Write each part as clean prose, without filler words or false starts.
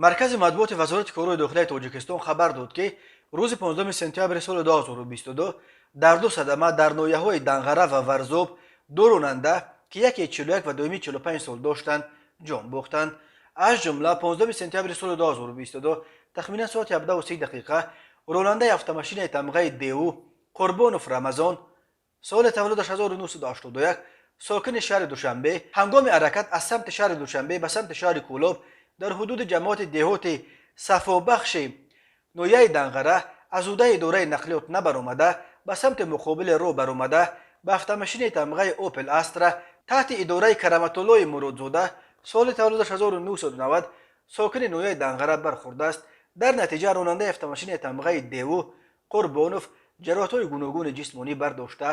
Маркази матбуоти Вазорати корҳои дохилаи Тоҷикистон хабар дод, ки рӯзи 15 сентябри соли 2022 дар ду садама дар ноҳияҳои Данғара ва Варзоб ду ронанда, ки яке 41 ва дуюми 45 сол доштанд, ҷон бохтанд. Аз ҷумла 15 сентябри соли 2022 тахминан соати 17:30 дақиқа ронандаи автомашинаи тамғаи Дэу Қурбонов Рамазон, соли таваллудаш 1981, сокини шаҳри Душанбе, ҳангоми ҳаракат аз самти шаҳри Душанбе ба самти шаҳри Кӯлоб дар ҳудуди ҷамоати деҳоти Сафобахши ноҳияи Данғара аз ҳудаи идораи нақлиёт набаромада, ба самти муқобили роҳ баромада, ба автомашинаи тамғаи Опел Астра таҳти идораи Караматуллои Муродзода, соли таваллудаш 1990, сокини ноҳияи Данғара бархӯрдааст. Дар натиҷа ронандаи автомашинаи тамғаи Дэу Қурбонов ҷароҳатҳои гуногуни ҷисмонӣ бардошта,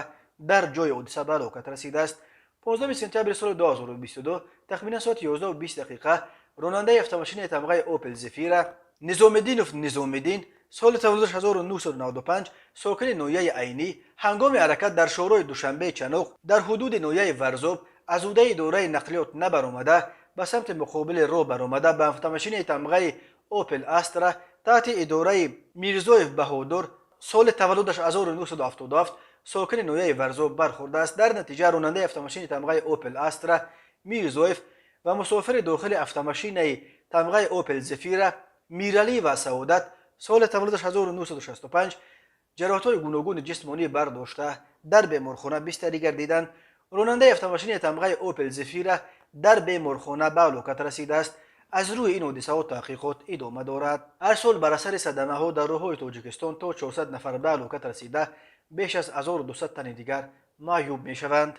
дар ҷои ҳодиса ба ҳалокат расидааст. 15 сентябри соли 2022 тахминан соати 11:20 дақиқа ронандаи автомашинаи тамғаи Опел Зефира Низомиддинов Низомиддин, соли таваллудаш 1995, сокини ноҳияи Айнӣ, ҳангоми ҳаракат дар шоҳроҳи Душанбеи Чаноқ дар ҳудуди ноҳияи Варзоб аз ҳудаи идораи нақлиёт набаромада, ба самти муқобили роҳ баромада, ба автомашинаи тамғаи Опел Астра таҳти идораи Мирзоев Баҳодур, соли таваллудаш 1977, сокини ноҳияи Варзоб бархӯрдааст. Дар натиҷа ронандаи автомашинаи тамғаи Опел Астра Мирзоев ва мусофири дохили автомашинаи тамғаи Опел Зефира Миралиева Саодат, соли таваллудаш 1965, ҷароҳатҳои гуногуни ҷисмонӣ бардошта, дар беморхона бистарӣ гардиданд. Ронандаи автомашинаи тамғаи Опел Зефира дар беморхона ба ҳалокат расидааст. Аз рӯи ин ҳодисаҳо таҳқиқот идома дорад. Ҳар сол бар асари садамаҳо дар роҳҳои Тоҷикистон то 400 нафар ба ҳалокат расида, беш аз 1200 тани дигар маъюб мешаванд.